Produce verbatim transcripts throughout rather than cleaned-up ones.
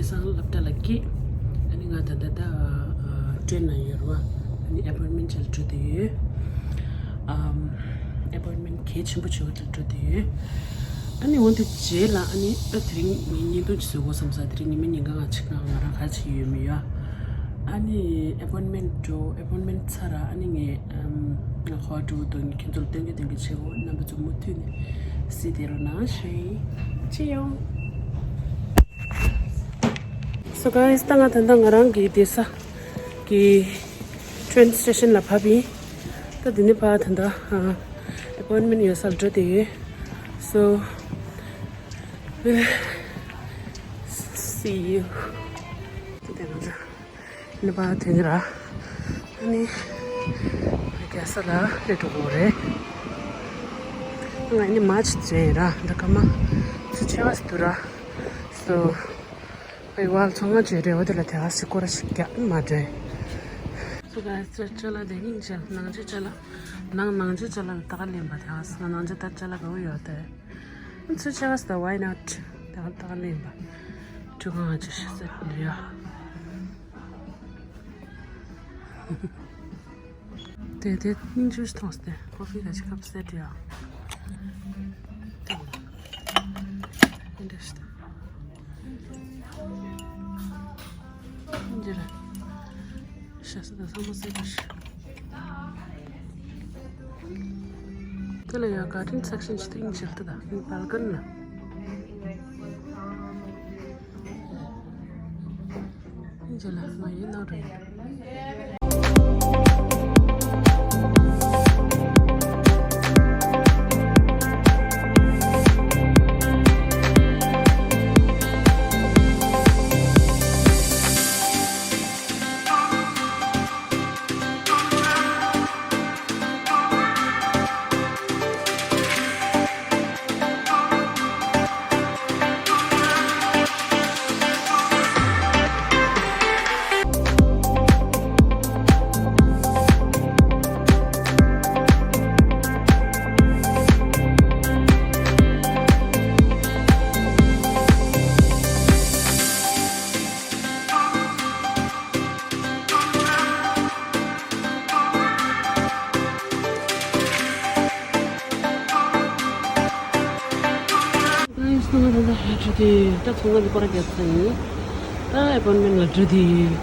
སང་སློབ་གྲྭ་ལ་སྐྱེལ། ཨ་ནི་ང་ད་ལྟ་ད་ཨ་ཊེན་ན་ཡོད་རེད་བ། ཨ་ནི་ཨེ་པོའིན་མེན་ཊི་ཅིག་ལ་འགྲོ་བསྡད་ཡོད། ཨམ། ཨེ་པོའིན་མེན་ཊི་གལ་ཆེན་པོ་ཆེ་བ་དེར་འགྲོ་བསྡད་ཡོད། ཨ་ནི་འོན་ཏེ་རྗེས་ལ་ཨ་ནི་ཨ་དེ་རིང་ངས་བརྙན་ཐུང་ཅིག་བཟོ་དགོས་བསམ་ས། དེ་རིང་ཉི་མ་ཉིན་གང་ང་ཕྱིན་གང་ང་རང་ག་རེ་བྱེད་ཡོད་མེད་ཡོད། ཨ་ནི་ཨེ་པོའིན་མེན་ཊི་འགྲོ། ཨེ་པོའིན་མེན་ཊི་ཚར་ར། ཨ་ནི་ངས་ཨམ་ང་ཁོ་འགྲོ་འདུག་ངས་ཁྱེད་ཚོ་ལ་སྟོན་གི་སྟོན་གི་བྱེད་འོ། རྣམ་པ་ཚོ་མུ་མཐུད་ནས་གཟིགས་བསྡད་རོགས་གནང་ཞེས། ཅི་ཡོང་། So guys, ད་ང་ད་ལྟ་ང་རང་གི་བསྡད་ས་གི་ཊེན་སི་ཊེ་ཤན་ལ་བབས་ཡིན། ད་འདི་ནས་ཕར་ད་ལྟ་ཨ་ཨེ་པོའིན་མེན་ཊི་ཡོད་སར་འགྲོ་བསྡད་ཡོད། So we'll see you. ད་ལྟ་ང་ཚོ་ནི་པ་དེ་ནི་ར། ཨ་ནི་རྒྱལ་ས་ལ་སླེབས་འགྲོ་གི་རེད། ང་ནི་མ་ཅི་བྱས་ར། འདི་ཀ་མ་ཚུ་ཆེ་བ་སི་དུ་ར། So ཨའི་ཝལ་ཚོང་ང་བྱས་རེ་བ་དེ་ལ་དེ་ག་སི་སྐོར་ར་ཞིག་རྒྱག་མ་འདྲེ། So guys, ཅ་ཅ་ལག་དེ་སྙིང་རྗེ། ནང་ཆེ་ཅ་ལག་ནང་ནང་ཆེ་ཅ་ལག་ད་ག་ལེན་པ་དེ་ག་སི་ང་ནང་ཆེ་ད་ཅ་ལག་ག་བོ་ཡོད་དེ། ཚུ་ཆེ་བ་སི་ད་why not? ད་ག་ད་ག་ལེན་པ། ཁྱོད་གང་ང་ཅི་ཤི་ཟེར་ཡ། དེ་དེ་སྙིང་རྗེ་ཐོངས་ཏེ་ཀོ་ཕི་ག་ཅི་ཁབ་སེ་ཊི་ཡ། འདི་ལ་འདི་འདྲ་ཞིག་འདི་ལ་ཤ་ས་དང་ཚང་མ་སེ་ཊི་ཞིག་དེ་ལ་ཡ་ག་ཊེན་སེག་ཤན་ཞིག་ཏུ་ཡིན་ཞིག་ཏུ་ད་ཡིན་པར་ཀུན་ལ། ད་ཚོང་ཁང་ལ་སྐོར་ར་བརྒྱབ་ཚར་ཡིན། ད་ཨེ་པོའིན་མེན་ཊི་ལ་འགྲོ་དེ་ཡིན།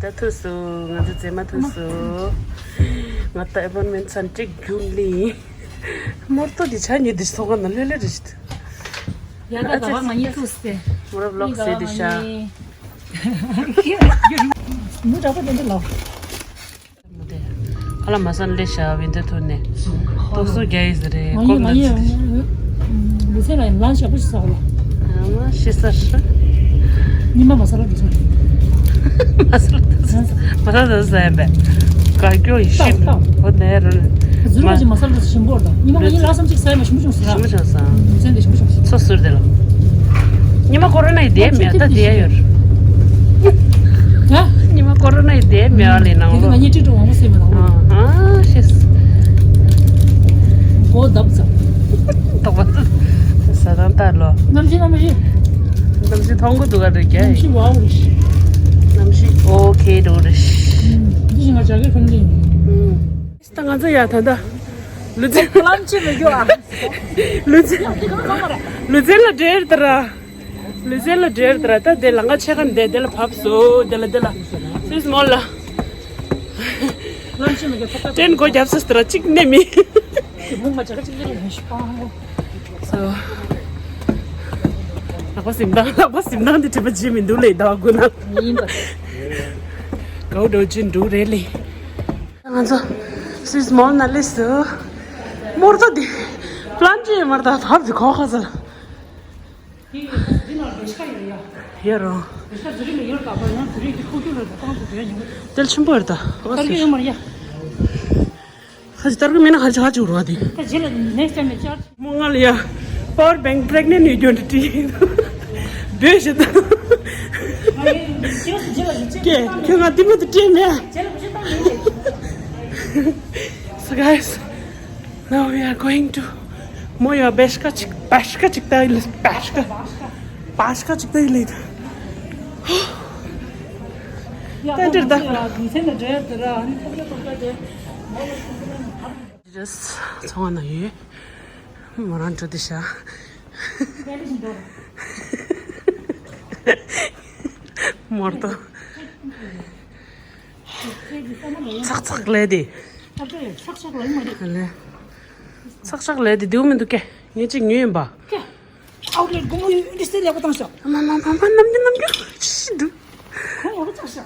ད་ཐུག་སོང་། ང་ཚོ་མཛེས་མ་ཐུག་སོང་། ང་ད་ཨེ་པོའིན་མེན་ཊི་ཚར་ཏིག་རྒྱུགས་ལེན། མོར་ཏོ་འདི་ཆ་ཉིད་འདི་ཚོ་ག་ན་ལྷོད་ལྷོད་རེད། ཡ་ད་ག་བ་ང་གཉིས་ཐུག་སྟེ། མོར་བི་ལོག་སེ་འདི་ཤ། མུ་དྲག་པོ་དེ་འདྲ་ལོ། ཁ་ལ་མ་སང་ལེ་ཤ་བིན་ཏེ་ཐོན་ནས་ཏོག་སོ་རྒྱ་ཡིས་རེད། ང་གོམ་ཡིན་ང་ཡིན། ལུས་ཚན་ལ་ཡང་ལན་ཞབས་པོ་ཞིག་ཟ་གོ། ཨ་མ་ཤི་ས་ཧྲ། ཉི་མ་མ་ས་ལ་འགྲོ་ས། མ་ས་ལ་འགྲོ་ས་ཡིན་པས། དགའ་སྐྱོ་ཡི་ཤི། ཏག་ཏག་འོ་ནས་རུ། ཟུར་བ་ཅིག་མ་ས་ལ་འགྲོ་ས་ཞིམ་པོ་འོར་དང་། ཉི་མ་ང་ཡིན་ལ་སམ་ཅིག་ཟ་ཡ་མ་ཞིམ་པོ་བྱུང་ས། ཞིམ་པོ་བྱུང་ས། ལུས་ཚན་དེ་ཞིམ་པོ་བྱུང་ས། སོ་སོར་དེ་ལ། ཉི་མ་ཀོ་རོ་ན་ཡི་དེ་མེད་ད་དེ་ཡ་ཡོད། ཧ། ཉི་མ་ཀོ་རོ་ན་ཡི་དེ་མེད་ཨ་ལེ་ནང་ལོ། དེ་ང་གཉིས་ཀྲིག་ཀྲོག་འོང་བ་སེམས་ནང་ལོ། ཨ་ཧ་ཤེས། གོ་བརྡབ་ཙམ། ཏོག་པ་ས་དང་ལྟ་ལོ། གནམ་གཤིས་གནམ་གཤིས། གནམ་གཤིས་མཐོང་གི་འདུག་ག་རེད་ཀྱ། གནམ་གཤིས་ཝའོ་རེད། གནམ་གཤིས་ཨོ་ཁེ་འགྲོ་རེད། འདི་བཞིན་ང་ཇ་གེ་ཁོན་ལེ་ཡིན། ད་ང་ཚོ་ཡ་ད་ད། ལུས་རྩལ། ལམ་ཆེ་མི་རྒྱུ་ཨ། ལུས་རྩལ། ལུས་རྩལ་ལ་འབྲེལ་ཏེ་ར། ལུས་རྩལ་ལ་འབྲེལ་ཏེ་ར། ད་དེ་ལ་ང་ཆེ་ཁ་འདེ་དེ་ལ་བབས་སོ། དེ་ལ་དེ་ལ། སིས་མོལ་ལ། ལམ་ཆེ་མི་རྒྱུ་ཕོག་པ། ཏྲེན་གོ་རྒྱབ་སོ་སྟེ་ར་གཅིག་ནས་མི། དེ་མོ་ང་ཇ་ག་གཅིག་ལེ་རེ་ཞིག་པ་ཧང་གོ། སོ། ལག་པ་སིམ་དང་ལག་པ་སིམ་དང་དེ་དྲི་བ་བྱེད་མི་འདུག་ལེ་ཟླ་བ་དགུ་ན། ཡིན་པ། གའུ་འགྲོ་ཅི་འགྲོ་རེད་ལེ། ང་ཚོ་སིས་མོལ་ན་སླེབས་སོང་། མོར་ཏོ་འདི་པི་ལན་ཅི་མར་ད་ཐབ་ཅི་ཁོ་ཁ་ཟེར། ཡོད་རོ། དེ་ཆེན་པོ་ཡོད་ད། ཨོ་སི། ཁ་ཅིག་ལྟར་གི་མིན་ན་ཁ་ཅིག་ཧ་ཅིག་རུ་བ་དེ། ད་རྗེས་ལ་next time ནས་བཅར། མོ་ང་ལ་ཡ་power bank pregnant ཡོད་རྒྱུ་འདྲ་བྲིས་འདུག་འདོད་ཞེ་ད། ཀྱེ་ཁྱོད་ང་དེ་མོ་དེ་སྤྲད་མེད། So guys, now we are going to མོ་ཡ་བེཤ་ཀ་ཅིག་བེཤ་ཀ་ཅིག་ད་ཡིན་ལེ། བེཤ་ཀ་བེཤ་ཀ་ཅིག་ད་ཡིན་ལེ། ད་འདིར་ད། ཇེས་ཚོང་ན་ཡོད། མོ་རང་འགྲོ་དེ་ཤ། མོར་ཏོ། ཚག་ཚག་ལས་དེ། ཚག་ཚག་ལས་དེ་དེའུ་མི་འདུག་གས། ངས་ཅིག་ཉོས་ཡིན་པ། ཨའུ་ལེ་སྒོར་མོ་ཡོད་འདི་སེ་ལེགས་པོ་བཏང་ཤག་མ་མ་མ་མ་ནམ་རྒྱུན་ནམ་རྒྱུན་ཤི་འདུག་ཁོང་ཡོད་པོ་བཏང་ཤག་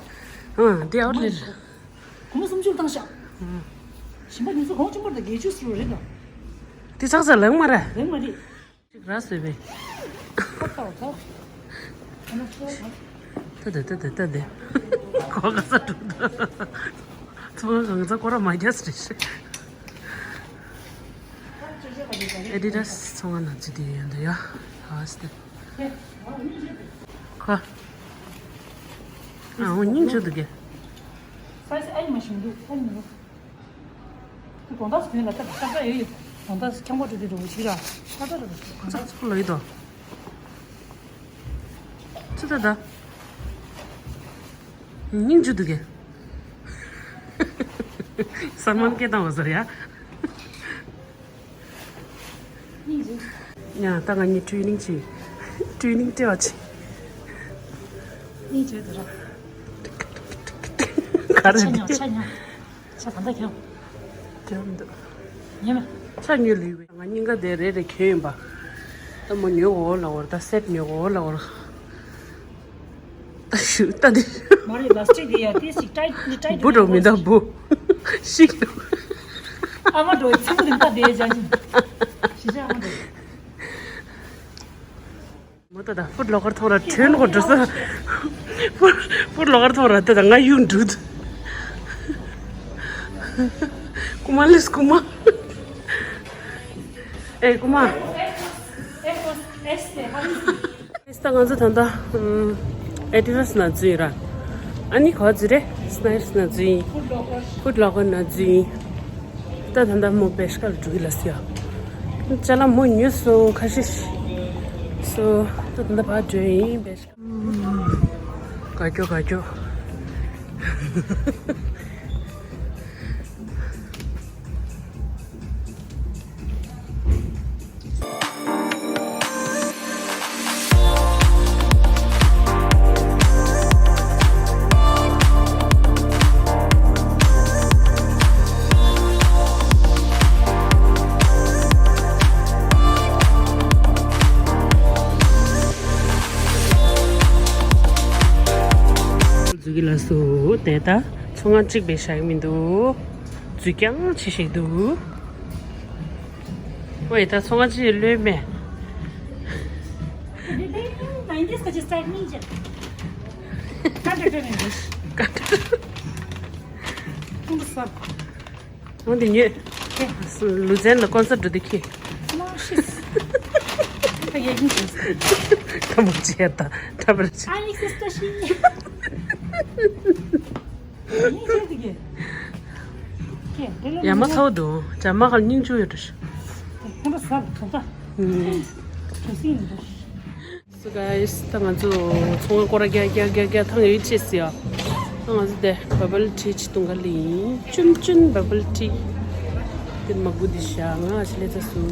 ཨ་དེ་ཨའུ་ལེ། སྒོར་མོ་སུམ་ཅུ་བཏང་ཤག་ཞིམ་པ་ཉིན་སུ་གོང་ཆེན་པོ་དང་བརྒྱད་ཅུ་སུ་རེད་དང་། དེ་ཚག་ཚག་ལེགས་མ་རེད། ལེགས་མ་རེད། ཅིག་ར་བཟོས་པས། ཏ་ཏ་ཏ་ཏ་ཏ་ཏ། གོ་ག་ས་འགྲོ་འདུག་ཚོང་ཁང་གང་ཚ་སྐོར་ར་མ་རྒྱག་ཟེར་ཤག་ཨེ་ཌི་ཌ་སི་ཚོང་ཁང་ནང་ཚུད་དེ་ཡོད་འདུག་ཡ། ཨ་སྟེ། ཁ། ཨ་འོ་སྙིང་རྗེ་འདུག་གས། སའི་ཛི་ཨ་ཡི་མ་ཞིམ་འདུག་ཨ་ནི་འདུག་དགོང་དག་སུ་ལ་ལྟ་ལྟ་ལྟ་ཡོད་ཡོད། དགོང་དག་སུ་ཁྱང་པ་འགྲོ་དུས་འགྲོ་གི་ཞིག་ར་ལྟ་ལྟ་ར། ཁོ་ཚ་ཚོ་ལོ་ཡི་དོ། ཚུ་ད་ད། སྙིང་རྗེ་འདུག་གས། ས་མན་སྐད་བཏང་བ་ཟེར་ཡ། ཡ་ད་ང་གཉིས་ཊི་རེ་ནིང་བྱེད། ཊི་རེ་ནིང་སྤྲད་པ་བྱེད། གཉིས་བྱེད་དུ་ར། ག་རེ་ཆ་ཉོ་འདི། ཆ་ཉོ། ཆ་གང་འདྲ་ཁྱོད། ཁྱོད་འདུག་ཉེ་མ། ཆ་ཉོས་ལུས་བས། ང་གཉིས་ཀ་དེ་རེ་རེ་གྱོན་ཡིན་པ། ད་མོ་ཉོ་འོ་ལ་འོར་ད་སེ་ཊི་ཉོ་འོ་ལ་འོར། ད་ཞུ་ད་དེ། མ་རེད་ལ་སི་ཊིག་དེ་ཡ་ཏིས་ཅིག་ཊའིཊ་ནི་ཊའིཊ་བུ་འགྲོ་མི་འདའ་བུ། ཤིག་འགྲོ། ཨ་མ་འགྲོ་ཚིག་པོ་དེ་ད་དེ་ཅན་ཅིག་ཤི་ཅ་ཨ་མ་འགྲོ། མོ་ད་ད་ཕུད་ལོ་ཀར་ཐོག་ར་ཁྲོན་གོ་འགྲོ་ས། ཕུད་ཕུད་ལོ་ཀར་ཐོག་ར་ད་ད་ང་ཡུག་འགྲུལ། ཀུ་མ་ལིས་ཀུ་མ། ཨེ་ཀུ་མ། ཨེ་ད་ང་ཚོ་ད་ལྟ་ཨེ་ཌི་ཌ་སི་ནང་འཛུལ་ཡིན་ར། ཨ་ནི་ག་པར་འཛུལ་རེད། སི་ནའི་ཊི་ནང་འཛུལ་ཡིན། ཕུད་ལོ་ཀར་ནང་འཛུལ་ཡིན། ད་ད་ལྟ་མོ་བེཤ་ཀ་ལ་འགྲོ་གི་ལ་སི་ཡ། ཅ་ལག་མོ་ཉོས་སོང་ཁ་ཤས་ཤིག་སོ་ད་ད་ལྟ་ཕར་འགྲོ་ཡིན་བེཤ་ཀ། ག་ཀྱོ་ག་ཀྱོ། འཛུལ་གི་ལ་སུ་དེ་ད་ཚོང་ཁང་གཅིག་པའི་བཞག་གི་མི་འདུག་འཛུལ་རྐྱང་ཆེ་ཞིག་འདུག་ཝེ་ད་ཚོང་ཁང་གཅིག་ལོས་མེད། ཀ་འདྲ་འདྲ་མེད་འདུག་ཀ་འདྲ། ཁུངས་ས། འོ་འདི་ཉོས། ལུ་ཛན་ལ་ཀོན་སར་འགྲོ་འདི་ཁྱེད། ད་མོ་ཅི་ཡ་ད་ད་བར་ཅི། ཡ་མ་ཚ་བོ་འདུག་ཇ་མ་གར་སྙིང་རྗེ་ཡོད་འགྲོ། So guys, ད་ང་ཚོ་ཚོང་ཁང་སྐོར་ར་རྒྱག་རྒྱག་རྒྱག་རྒྱག་ཐང་ཡོད་ཆེ་སི་ཡ། ད་ང་ཚོ་དེ་བ་བལ་ཊི་ཅིག་འཐུང་ག་ལ་ཡིན། ཅུན་ཅུན་བ་བལ་ཊི། དེ་མ་གུ་དེ་ཤ་ང་ཞི་ལེ་ཚ་སུ།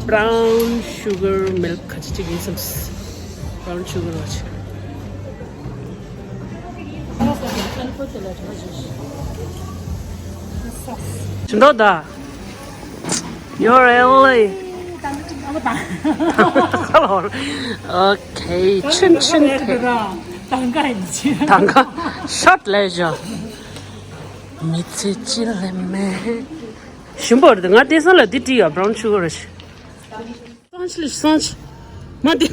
Brown sugar milk ཁ་ཅིག་ཅིག་ཡིན་སམ། Brown sugar ཁ་ཅིག་ཅི་འདྲ་ད། You're really. Okay, ཆུན་ཆུན་ཐེ། ད་ང་ཡིན་ཅི། ད་ང་ཤོ་ཊི་ལེ་ཞོ། མི་ཚེ་སྐྱིད་ལེ་མེ། ཞིམ་པོ་རེད། ང་དེང་སང་ལ་འདི་བྲིས་ཡོད། Brown sugar རེད། སང་ཞི་ལ་སང་ཞི། མ་དེ།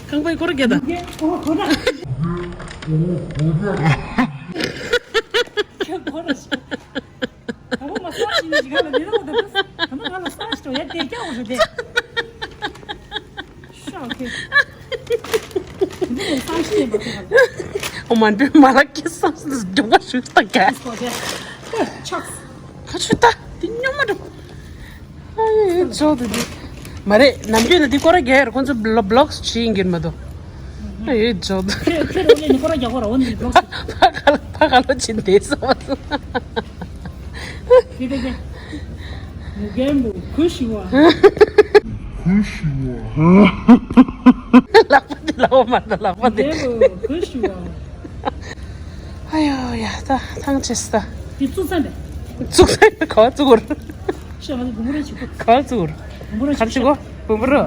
ཁང་པའི་སྐོར་རྒྱག་ད། ཁྱོད་སྐོར་ར་ཞིག་ད་བོ་མ་སང་ཞི་ནི་ཞིག་ང་ལ་ནི་རོགས་ད་བོ། ད་ནི་ང་ལ་སང་ཞི་ཏོ་ཡ་དེ་རྒྱག་འོ་ཞོ་དེ། ཤ་ཨོ་ཁེ། འདི་ནས་སང་ཞི་ཡིན་པ་ཁེ་ཧ་ལ། ཨོ་མ་འདི་མ་ལ་ཁེ་སང་ཞི་འདི་འགྲོ་བ་ཞུ་ད་ག་ཁེ་སོ་ཁེ། ཆགས། ཁ་ཆུ་ད་འདི་སྨྱོ་མ་འགྲོ། ཨེ་ཇོ་དུ་དེ། མ་རེད། ནམ་རྒྱུན་ལ་དེ་སྐོར་ར་རྒྱག་ཡར་ཁོང་ཚོ་བློ་བློག་སི་བྱེད་ཡིན་གྱིར་མ་གཏོགས། ཨེ་ཇོ་དུ། ཁྱེད་ཁྱེད་རང་ལས་ནི་སྐོར་ར་རྒྱག་གོ་ར་འོ་ནི་བློག་སི། ཕ་ཁ་ལ་ཕ་ཁ་ལོ་ཕྱིན་དེ་སོ། དེ་དེ་དེ། མུ་གེ་མུ་ཁུ་ཤི་བ། ཁུ་ཤི་བ། ལག་པ་དེ་ལག་པ་མ་ད་ལག་པ་དེ། མུ་གེ་མུ་ཁུ་ཤི་བ། ཨ་ཡོ་ཡ་ད་ཐང་ཆད་ད། དེ་བཙུགས་ས་མེད། བཙུགས་ས་མེད་ག་བ་བཙུགས་གོ་ར། ཤ་མ་ཟ་བུམ་བུ་རོ་ཆིག་པོ། ག་བ་བཙུགས་གོ་ར། བུམ་བུ་རོ་ཆིག་པོ། ག་བ་བཙུགས་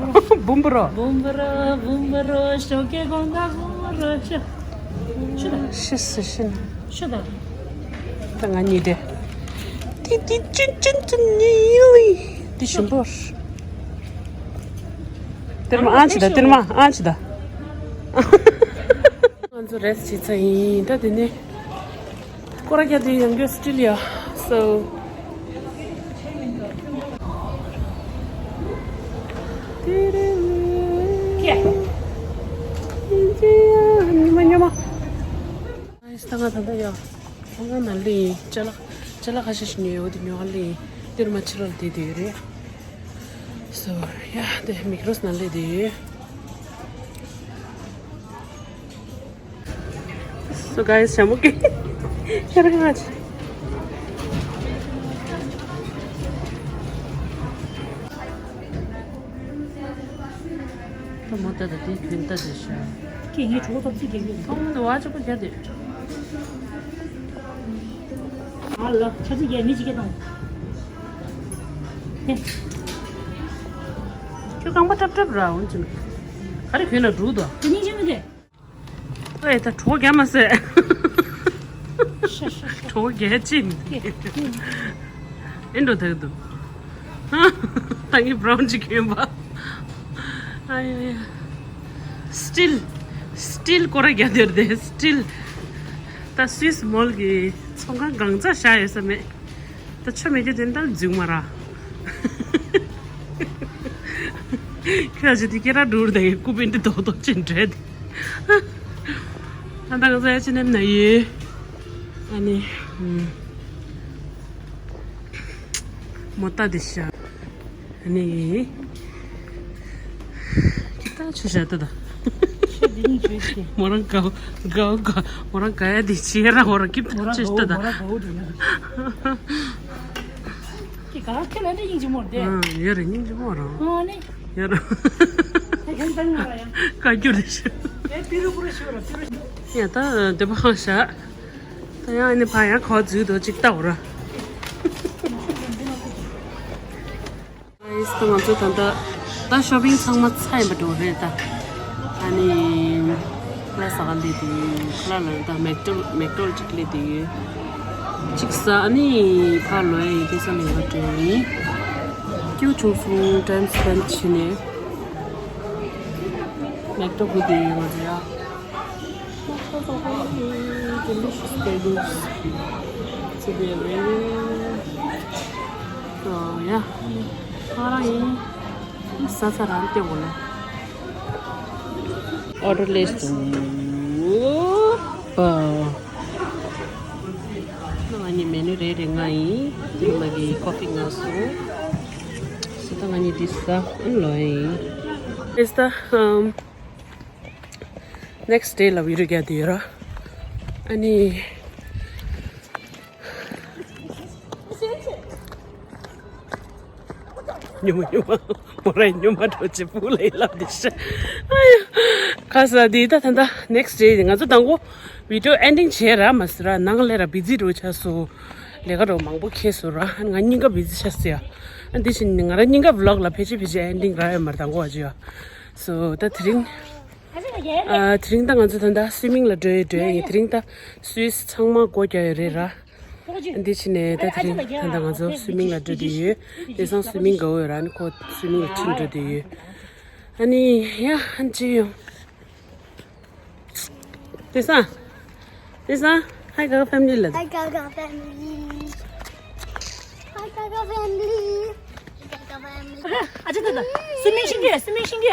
གོ། བུམ་བུ་རོ། བུམ་བུ་རོ། བུམ་བུ་རོ་ཤོ་ཀེ་གོང་ད་བུམ་བུ་རོ་ཤ། ཤི་ད། ཤི་སི་ཤི་ན། ཤི་ད། ད་ང་གཉིས་དེ། ཏི་ཏི་ཅིན་ཅིན་ཅིན་ཉི་ལི། ཏི་ཞིམ་པོ། ཏིར་མ་ཨང་ཆི་ད་ཏིར་མ་ཨང་ཆི་ད། ང་ཚོ་རེ་སི་བྱེད་ཚར་ཡིན། ད་དེ་ནས་སྐོར་ར་རྒྱག་དུས་ཡང་སྐྱོ་སི་ཊི་ལ་ཡ། སོ། ཉི་མ་ཉི་མ། ཨ་ཡེ་ད་ང་ད་ལྟ་ཡ། ཚོང་ཁང་ནང་ལ་ཡིན། ཅ་ལག་ཅ་ལག་ཁ་ཤས་ཤིག་ཉོས་ཡོད་དེ་ཉོ་ག་ལ་ཡིན། ཏིར་མ་ཕྱི་ལོགས་ལ་བསྡད་དེ་ཡོད་རེད། སོ་ཡ་དེ་མིག་རོ་སི་ནང་ལ་བསྡད་ཡོད། So guys, ཞྭ་མོ་སྐྱེས། ཁྱེད་རང་ང་ཅི། ད་མོ་ཏ་ད་དེ་རྒྱུན་ལྟ་དེ་ཤ། ཁྱེད་ངའི་གྲོགས་ཐོབ་ཅིག་རྒྱག་གི་ཡོད། ཐོག་མ་དུ་བ་ཅོ་པོ་རྒྱ་དེ། ཨ་ལ་ཆ་ཚིག་རྒྱ་མི་ཅིག་སྐད་བཏང་། ཁྱོད་རྐང་པ་ཀྲབ་ཀྲབ་ར་འོན་ཅིང་། ག་རེ་གོན་ན་འགྲུག་དོ། དེ་སྙིང་རྗེ་མི་འདུག་ཨེ་ད་གྲོགས་རྒྱ་མ་ཟེར། ཤ་ཤ་ཤ། གྲོགས་རྒྱ་ཅི་མི་འདུག་ཨེ་འགྲོ་ཐག་འདུག་ད་ངས་བྷ་རའུན་ཅིག་གྱོན་པ། ཨ་ཡ་ཡ། སི་ཊིལ། སི་ཊིལ་སྐོར་ར་རྒྱག་དེར་དེ་སི་ཊིལ། ད་སུད་སི་མོལ་གྱི་ཚོང་ཁང་གང་ཙམ་བཞག་ཡོད་ས་མེད། ད་ཆོ་མེད་རྒྱུ་དེ་འདྲ་འཛུགས་མ་ར། ཁྱོད་ཅི་དེ་སྐད་ར་འགྲུར་དེ་སྐུ་པིན་དེ་རྡོག་རྡོག་ཅན་འདྲ་དེ། ཨ་ད་ག་ཚ་ཡ་ཅི་ནེམ་ན་ཡེ། ཨ་ནི། མོ་ཏ་དེ་ཤ། ཨ་ནི། ཀི་ཏ་ཆུ་ཤ་ཏ་ད། ཤ་དེ་ནི་ཆུ་ཤ། མོ་རང་ག་ག་ག་མོ་རང་ག་ཡ་དེ་ཆི་ཡ་ར་མོ་རང་ཀི་ཏ་ཆུ་ཤ་ཏ་ད། ཀི་ག་ཁེ་ལ་འདི་ཡིན་གྱི་མོ་དེ། ཨ་ཡ་ར་ཡིན་གྱི་མོ་རང་། ཨ་ནི། ཡ་ར། ཧེ་ཧེ་ད་ང་ར་ཡ། ཀ་རྒྱུ་རེ་ཤི། ཨེ་པི་རུ་པུ་རུ་ཤི་བ་ར་པི་རུ་ཤི། ཡ་ད་དེ་པ་ཧང་ཤ། ད་ཡང་ཨ་ནི་ཕ་ཡང་ཁོ་འཛུལ་དོ་ཅིག་ལྟ་འོ་ར། ཨ་ཡིས་ད་ང་ཚོ་ད་ལྟ་ད་ཤོ་པིང་ཚང་མ་ཚར་ཡིན་པ་འགྲོ་རེད་ད། ཨ་ནི་ཁ་ལག་ཟ་ག་སླེབས་དུས་ཁ་ལག་ལ་ད་མེག་ཏོལ་མེག་ཏོལ་ཅིག་སླེབས་དུས་ཅིག་ཟ། ཨ་ནི་ཕར་ལོག་ཡ་ཡིན། དེ་ས་མེད་པ་འགྲོ་ཡིན། སྐྱིད་པོ་བྱུང་སོང་ཊའིམ་སི་པེན་ཌི་བྱས་ནས། མེག་ཏོལ་སྒུག་བསྡད་ཡོད་ང་ཚོ་ཡ། Delicious bagels. It's a bit rare. Oh yeah. ཁ་རང་ཡིན། ས་ས་རང་སྟེང་འོ་ལ། ཨོ་ཌར་སླེབས་སོང་། ཨོ། ང་གཉིས་མེ་ནུ་རེ་རེ་ལྔ་ཡིན། དེ་མ་གི་ཀོ་ཕི་ལྔ་སོང་། སི་ད་ང་གཉིས་འདི་ཟ་ཨ་ལོ་ཡིན། It's the um next day ལ་བི་ཌི་ཡོ་རྒྱག་དུས་ར། ཨ་ནི། ཉུ་མ་ཉུ་མ། མོ་རའི་ཉུ་མ་འགྲོ་ཅི་པུ་ལ་ཡི་ལབ་དེ་ཤ། ཁ་ས་དེ་ད་ད་ད་next day ང་ཚོ་དང་པོ་བི་ཌི་ཡོ་ཨེན་ཌིང་བྱས་ར་མ་ཟེར་ར། ནང་ལས་ར་བི་ཛི་འགྲོ་ཆགས་སོང་། ལས་ཀ་འགྲོ་མང་པོ་ཁེལ་སོང་ར། ང་སྙིང་ག་བི་ཛི་ཆགས་སོང་ཡ། ཨ་འདི་བཞིན་ང་ར་སྙིང་ག་བི་ལོག་ལ་ཕལ་ཆེར་ཕལ་ཆེར་ཨེན་ཌིང་རག་ཡོད་མ་རེད་དང་པོ་བ་ཅི་ཡ། སོ་ད་དེ་རིང་། ཨ་དེ་རིང་ད་ང་ཚོ་ད་ད་སུའི་མིང་ལ་འགྲོ་ཡི་འགྲོ་ཡི། དེ་རིང་ད་སུའི་སི་ཚང་མ་སྒོ་རྒྱག་ཡོད་རེད་ར། འདི་ཕྱི་ནས་ད་དེ་རིང་ད་ད་ང་ཚོ་སུའི་མིང་ལ་འགྲོ་དུས་ཡོད། དེང་སང་སུའི་མིང་དགའ་བོ་ཡོད་ར། ཨ་ནི་ཁོ་སུའི་མིང་ལ་ཁྲིད་འགྲོ་དུས་ཡོད། ཨ་ནི་ཡ་ཨ་ཅི་ཡོང་། དེང་སང་། དེང་སང་Hi Gaga family ལ། Hi Gaga family. Hi Gaga family. Gaga family. ཨ་ཅེ་ད་ད། སི་མིང་ཤིང་གི་སི་མིང་ཤིང་གི་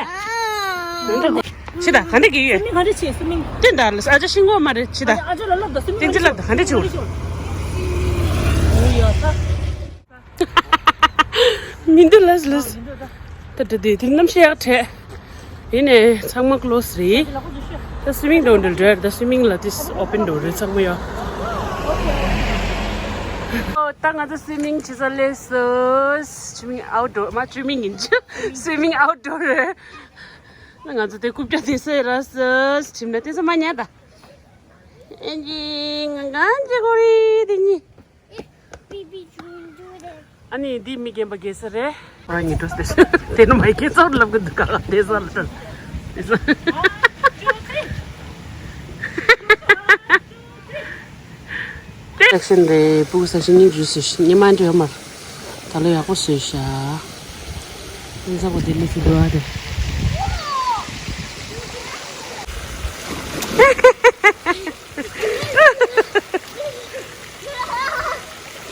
ཅི་ད་ག་འདྲ་གི་ཡོད། སི་མིང་ག་འདྲ་བྱེད་སི་མིང་། དེ་འདྲ་ལ་ཨ་ཅེ་ཤིང་གོ་མ་རེད་ཅི་ད། ཨ་ཅེ་ལ་ལབ་ད་སི་མིང་དེ་ཅི་ལབ་ད་ག་འདྲ་བྱེད། ཨོ་ཡ་ད། ཉིན་དུ་ལས་ལས། ད་དེ་དེ་དེ་གནམ་གཤིས་ཡག་འཕྲད། ཡིན་ནས་ཚང་མ་ཀློ་སི་རེད། ད་སུའི་མིང་འགྲོ་འདྲ་འདྲ། ད་སུའི་མིང་ལ་དེ་ཨོ་པན་འགྲོ་རེད། ཚང་མ་ཡོད། ཨོ་ད་ང་ཚོ་སུའི་མིང་བྱེད་ས་སླེབས་སོང་། སུའི་མིང་ཨའུ་ཌོར་མ། སུའི་མིང་ཡིན་ཅི། སུའི་མིང་ཨའུ་ཌོར་རེད། ང་ཚོ་དེ་རྐུབ་བཀྱག་དེ་སེ་ར་སོ་ཁྱིམ་ན་དེ་ཚོ་མ་ཉལ་ད། ཨེ་ཅི་ང་གང་ཅི་གོ་རེད་དེ་གཉིས། ཨ་ནི་འདི་མི་རྒན་པ་རྒས་ས་རེད། ང་ཉིན་གྲོ་སྟེ་དེ་ནི་མ་རྒན་ཚོར་ལབ་གི་འདུག་ག་དེ་ས་ལ་དེ་ས། སེག་ཤན་རེད། སྤུ་གུ་ས་ཞིང་སྙིང་རུས་སུ་ཉི་མ་འདྲ་ཡོད་མར། ད་ལོ་ཡག་པོ་བཟོས་ཤག་ཨིན་ས་གོ་དེ་ནི་ཚུ་འགྲོ་བ་རེད།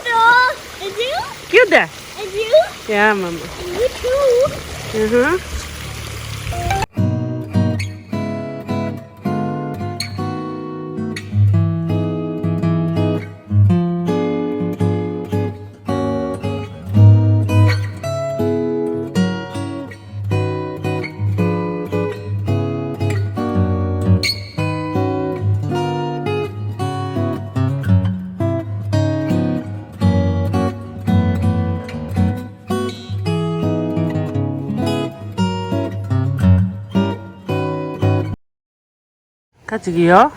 Hello, is you? Cute, eh? Is you? Yeah, mama. You too. Mm-hmm. ཁ་ཅིག་ཡོད།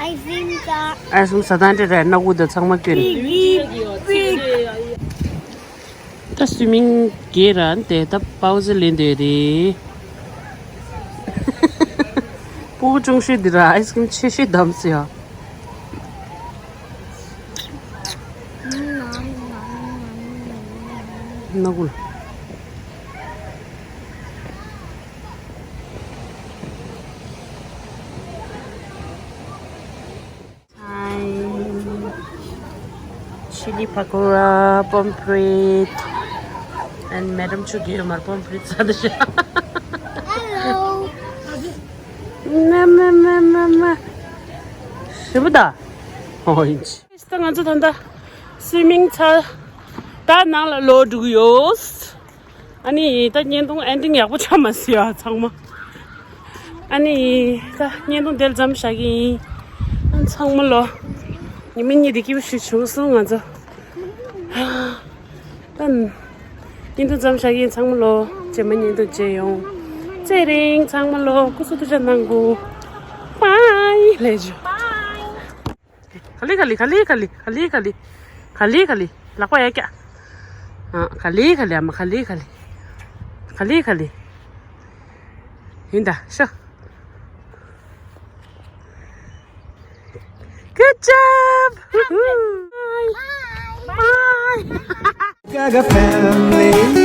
ཨའི་སི་ཀྲིམ་ཟ། ཨའི་སི་ཀྲིམ་ཟ་སྟངས་དེ་རེད། སྣ་ཁུག་དང་ཚང་མ་སྐྱོན། ད་སུའི་མིང་རྒྱས་ར་དེ་ད་པའོ་ཙི་ལེན་འདོད་རེད། སྤུ་གུ་ཆུང་ཤོས་འདི་ར་ཨའི་སི་ཀྲིམ་ཆེ་ཤོས་བདམས་སོང་ཡ། སྣ་ཁུག་ལ། Chili pakora, pomfret, and madam ཆུ་གི་མར་pomfret ཟ་དེ་ཤ། Hello. མ་མ་མ་མ་མ། ཞིམ་པོ་ད། ཧོ་ཡིན། ད་ང་ཚོ་ད་ལྟ་སུའི་མིང་ཚར། ད་ནང་ལ་ལོག་འགྲོ་གི་ཡོད། ཨ་ནི་ད་བརྙན་ཐུང་ཨེན་ཌིང་ཡག་པོ་ཆགས་མ་སོང་ཡ་ཚང་མ། ཨ་ནི་ད་བརྙན་ཐུང་དེར་མཚམས་བཞག་གི་ཡིན། ཨ་ཚང་མ་ལོ། ཉི་མ་གཉིས་དེ་སྐྱིད་པོ་ཞིག་བྱུང་སོང་ང་ཚོ། ད་བརྙན་ཐུང་མཚམས་བཞག་གི་ཡིན་ཚང་མ་ལོ། རྗེས་མ་བརྙན་ཐུང་མཇལ་ཡོང་། ཚེ་རིང་ཚང་མ་ལོ་སྐུ་གཟུགས་ཐུགས་ཅག་གནང་གོ། པའི་ལེ་ཇོ། ག་ལེ་ག་ལེ། ལག་པ་ཡ་ཀྱ། ཨ་ག་ལེ་ག་ལེ། ཨ་མ་ག་ལེ་ག་ལེ། ག་ལེ་ག་ལེ། ཡིན་ད་ཤོ། Good job. Bye. Bye. Gaga family.